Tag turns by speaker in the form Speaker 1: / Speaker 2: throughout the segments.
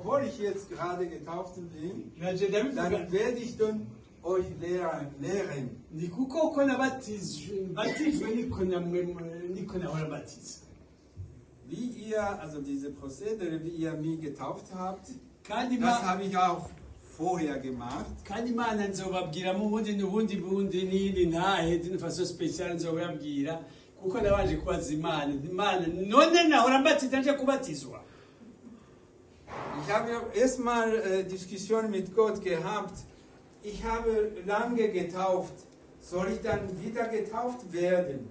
Speaker 1: Obwohl ich jetzt gerade getauft bin,
Speaker 2: Naje ndabivuga.
Speaker 1: Dann werde ich dann euch lehren.
Speaker 2: Ni kuko ko nabatijwe mbatijwe niko namwe niko nahora mbatiza.
Speaker 1: Wie ihr, also diese Prozedere, wie ihr mich getauft habt,
Speaker 2: Kandi
Speaker 1: das habe ich auch vorher gemacht.
Speaker 2: Kandi Imana nzobabwiramo ubundi n'ubundi bundi n'iyindi ntahe d'une façon spéciale nzobabwira kuko nabanje kubaza Imana, Imana none nahora mbatiza nje kubatizwa?
Speaker 1: Ich habe erstmal Diskussion mit Gott gehabt. Ich habe lange getauft. Soll ich dann wieder getauft werden?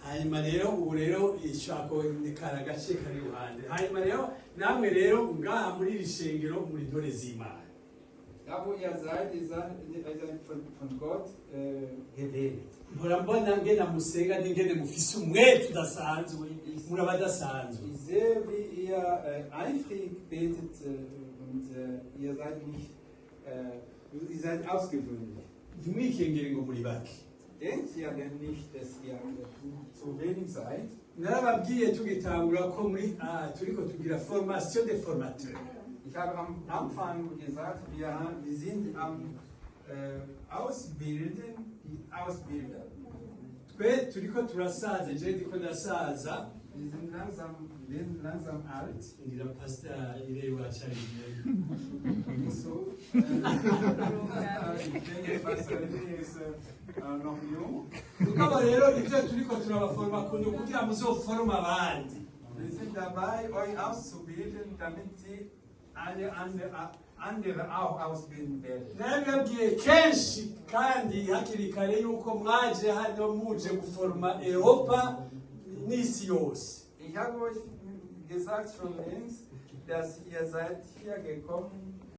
Speaker 2: Hanyuma rero ubu rero ishako ni kari agace kari iruhande. Hanyuma rero namwe rero ngaha muri iri shengero muri ntore z'Imana.
Speaker 1: Da, wo ihr seid von Gott gewählt.
Speaker 2: Mpora mbona ngena musenga n'ingene mufise umwete udasanzwe muri abadasanzwe.
Speaker 1: Ich sehe, wie ihr eifrig betet und ihr seid nicht, ihr seid ausgewöhnlich.
Speaker 2: Ntimwikengere ngo muri bake.
Speaker 1: Denkt ihr denn nicht, dass ihr zu wenig seid?
Speaker 2: Narababwiye tugitangura ko muri ah, turiko tugira formation de formateur.
Speaker 1: Ich habe am Anfang gesagt, wir sind am Ausbilden, die Ausbilder.
Speaker 2: Twe turiko turasaza je ndiko ndasaza.
Speaker 1: Wir sind langsam, wir werden langsam alt.
Speaker 2: Ngira pastor ire wacari.
Speaker 1: Nicht so. Ich denke, Pastor René ist noch jung.
Speaker 2: Mugabo rero ivyo turiko turabaforma kuntu kugira muzoforma abandi.
Speaker 1: Wir sind dabei, euch auszubilden, damit sie alle andere auch ausbilden werden.
Speaker 2: Narabibabwiye kenshi kandi hakiri kare yuko mwaje hano muje guforma Europa n'isi yose.
Speaker 1: Ich habe euch gesagt schon längst, dass ihr seid hier gekommen,